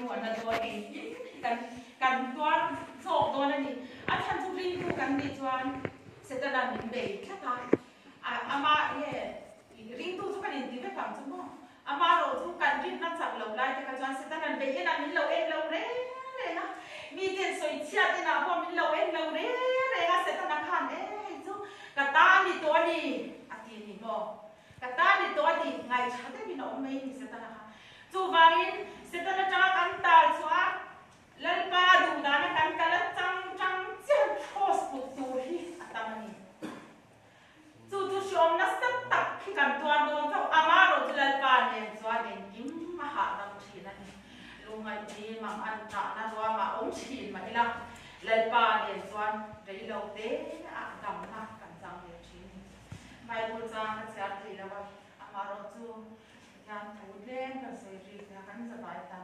rilru a na dawn engkim hi kan kan tuar zawk dawn a ni. A chhan chu ringtu kan nih chuan Setana min bei tlat a, a amah nge ringtu chu kan inti vek ang chu maw? Amaherawh chu kan rinna chak lo lai te kha chuan Setana'n bei enah min lo en lo reng reng a, miten sawi chhiat enah pawh min lo en lo reng reng a, Setana khan e hei chu ka ta a ni tawh a ni a ti ni maw? Ka ta ni tawh a ni, ngaihṭha deuhin a awm mai ni Setana kha. Chuvangin Setana ṭanga kan tal chhuah a, Lalpa duhdana kan kal a chang chang chian cross put tur hi a tam a ni. Chu chu hriawm nasa tak hi kan tuar dawn chauh. Ama erawh chu Lalpa nen chuan engkim a hahdam thin a ni. Lungngaihni mang an tahna ruamah awm thin mah ila, Lalpa nen chuan reilo te ah damna kan chang ve thin a ni. Bible chang ka chhiar thei lo a, ama erawh chu Pathian thu tlem kan sawi rik a, kan zavai tan.